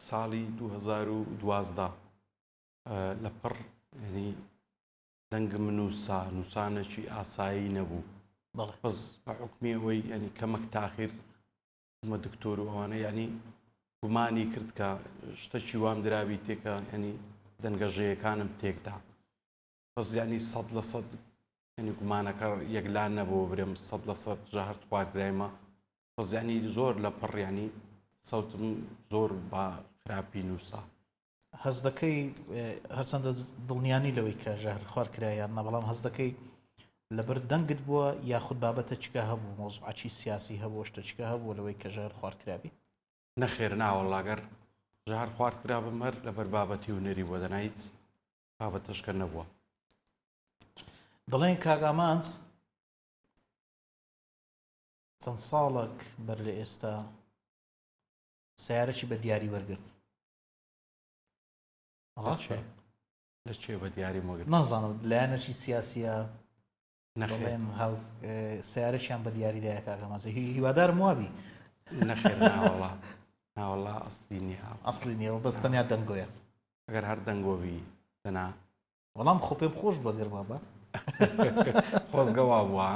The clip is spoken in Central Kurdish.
ساڵی 2012 لە پڕ ینی دەنگم نووسا نووسانێکی ئاسایی نەبوو بەس بە حکمی ئەوەی ینی کەمەک تاخیر مە دکتۆر و ئەوانە ینی گومانی کرد کە شتەکی وام درابی تێکە ینی دەنگەژەیەکانم تێکدا بەس ینی سەد لە سەد ینی گومانەکە یەکلا نەبوو برێم سەد لە سەد ژەهرت خواردرایمە بەس ینی زۆر لە پڕ ینی سەوتم زۆر بە خراپی نووسا. هەست دەکەی هەرچەندە دڵنیانی لەوەی کە ژەهر خوار کرا یان نا بەڵام هەست دەکەی لەبەر دەنگت بووە یاخود بابەتە چکە هەبوو مۆزوعەکی سیاسی هەبوو شتەچکە هەبوو لەوەی کە ژەهر خوارد کرابی؟ نەخێر ناوەڵا گەر ژەهر خوارد کرابم هەر لەبەر بابەتی هونەری بووە دەنا هیچ بابەتەشکە نەبووە. دەڵێن کاک ئامانج چەند ساڵێک بەر لە ئێستا سیارەکی بە دیاری وەرگرت ڕاستە لە چێ بە دیاری مۆگرت نازانم لایەنەکی سیاسیە نەخێن هاو سیارەشیان بە دیاری دایە کاکە مازە هیوادارم وابی نەخێر ناوەڵا ناوەڵا ئەسلی نییە ئەسلی نییە بەس تەنیا دەنگۆیە ئەگەر هەر دەنگۆبی دەنا وەڵام خۆ پێم خۆش بە گەر وابە خۆزگە وا بووە.